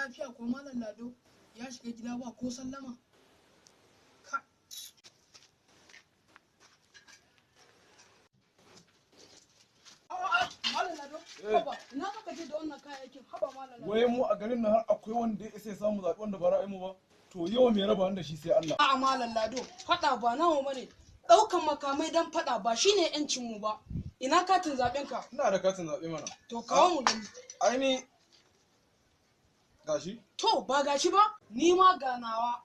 Lafiya ko Malam Lado ya shiga gida ba ko sallama? Ka A'a, Malam Lado, haba, ina kaka je da wannan kayayyakin? Haba, Malam Lado. Wai mu a garin nan har akwai wanda ya isa ya samu zaɓi wanda ba ra'ayin mu ba? To yau mai raba da shi sai Allah. A'a, Malam Lado, faɗa ba namu bane. Ɗaukan makamai don faɗa ba shine yancin mu ba. Ina katin zaɓen ka? Ina da katin zaɓe mana. To kawo mu gani. Ai ni gashi. To ba gashi ba, ni ma ganawa.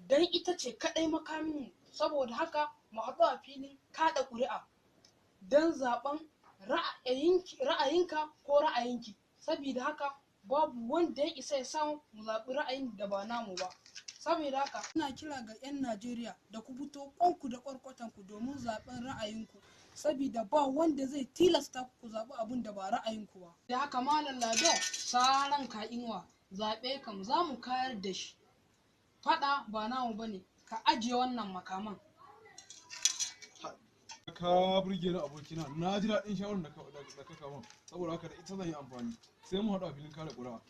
Dan ita ce kaɗai makaminmu, saboda haka mu haɗu a filin kaɗa ƙuri'a don zaɓen ra'ayinka ko ra'ayinki. Saboda haka babu wanda ya isa ya samu mu zaɓi ra'ayin da ba namu ba. Saboda haka ina kira ga 'yan Najeriya da ku fito ƙwanku da ƙwarƙwatanku domin zaɓen ra'ayinku. Saboda ba wanda zai tilasta ku ku zaɓi abin da ba ra'ayinku ba. Da haka, Malam Lado, saran ka inuwa, zaɓe kam za mu kayar da shi. Faɗa ba namu ba ne, ka ajiye wannan makaman. Ka burge ni, abokina. Na ji daɗin shawarar da ka kawo, saboda haka da ita zan yi amfani. Sai mu haɗu a filin kare ƙuri'a.